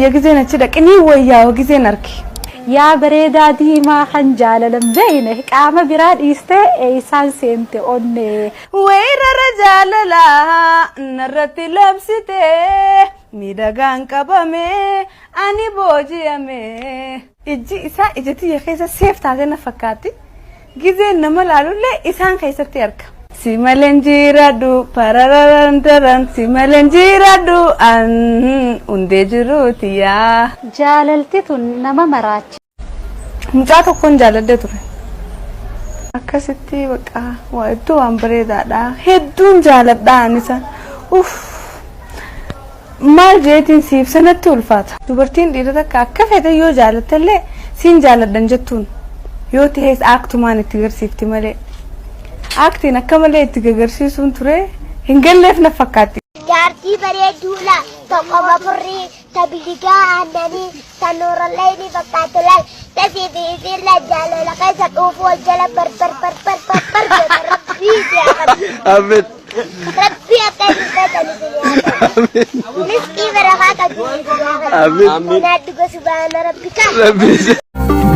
wayya gizeen achi dhaqe ni wayyaa gizeen arge. Yaa bareedaa diimaa kan jaalala hin beekne qaama biraa dhiistee eessaan seente onnee. Weerara jaalalaa narratti labsite miidhagaan qabame ani booji'ame. Ijji isaa ija tiyya keessa seef taatee na fakkaatti. Gizeen nama laalullee isaan keessatti arga. Si maleen jiraadhu parararan daran si maleen jiraadhu an hundee jiruuti yaa. Jaalalti tun nama maraachi. Mucaa tokkoon jaalladhe ture. Akkasitti bakka waa hedduu waan bareedaadha. Hedduun jaaladha ani isa. Uff. Maal jeetiin siif sanatti ulfaata. Dubartiin dhiira takka akka fete yoo jaalattellee siin jaaladhan jettuun yoo ta'es aaktumaan itti garsiifti malee. Aaktiin akka malee itti gagarsiisuun ture hin galleef na fakkaatti. Jaartii bareedduu laa, ta qoma furrii, ta biligaa aannanii, ta nuurallayni fakkaattu laal, ta sii fi isiin laal jaalala keessa dhuufuu wal jala bar bar bar bar bar bar goota rabbii si haa qabu. Amen. Rabbii akka isin feetan isin haa kennu. Rizqii barakaa qabdu isin haa kennu. Amin. Kanaadhu gosa subhaana rabbika. Rabbi.